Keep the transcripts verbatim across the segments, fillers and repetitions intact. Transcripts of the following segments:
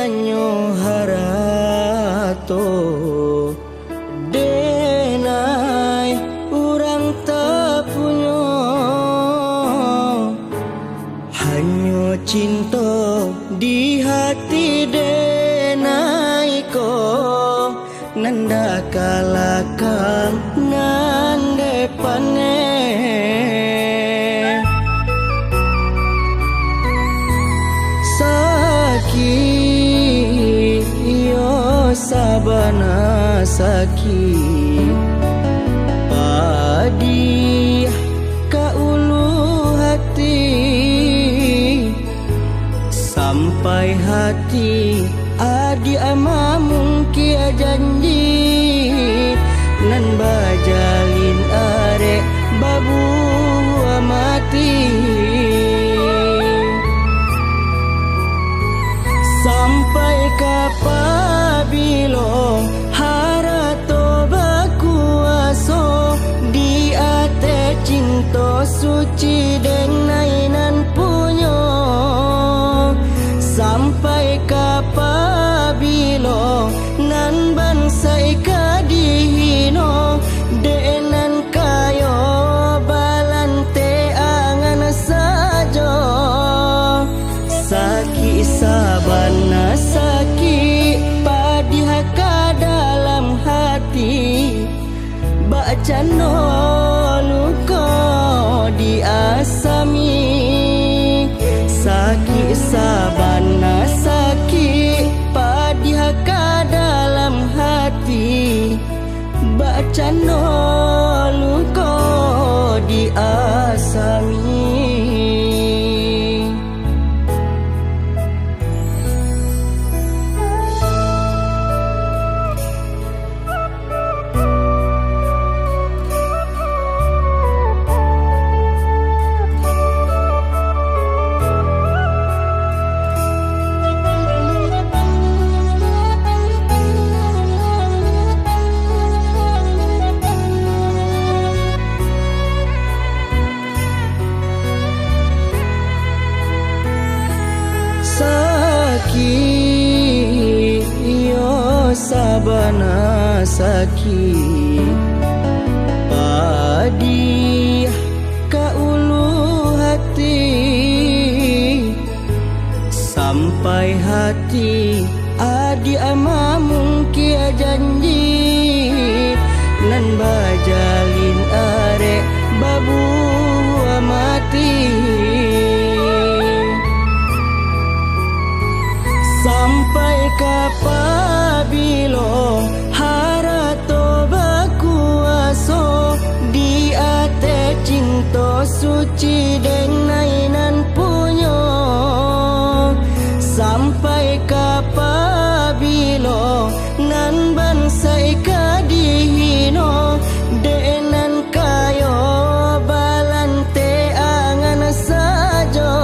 Hanyo harato denai urang tapunyo, hanyo cinto di hati denai ko, nan dak kalakang nan dek paneh. Sakik, iyo sabana sakik, padiah ka ulu hati, sampai hati adiak mamungkia janji, nan bajalin arek babuah mati. Sampai ka pabilo harato bakuaso di ateh cinto suci denai nan punyo? Sampai ka pabilo nan bansaik ka dihino dek nan kayo balanteangan sajo? Sakik sabana sakik, padiah ka dalam hati, bakcando luko diasami. Sakik sabana sakik, padiah ka dalam hati, bakcando luko diasami. Sakik, iyo sabana sakik, padiah ka ulu hati, sampai hati adiak mamungkia janji, nan bajalin arek babuah mati. Sampai ka pabilo harato bakuaso di ateh cinto suci denai nan punyo? Sampai ka pabilo nan bansaik ka dihino dek nan kayo balanteangan sajo?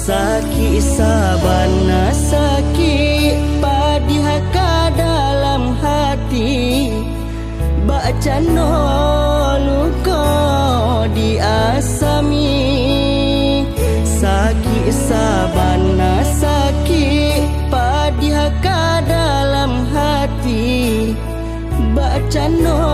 Sakik sabana sakik, padiah ka dalam hati, bakcando luko diasami. Sakik sabana sakik, padiah ka dalam hati, bakcando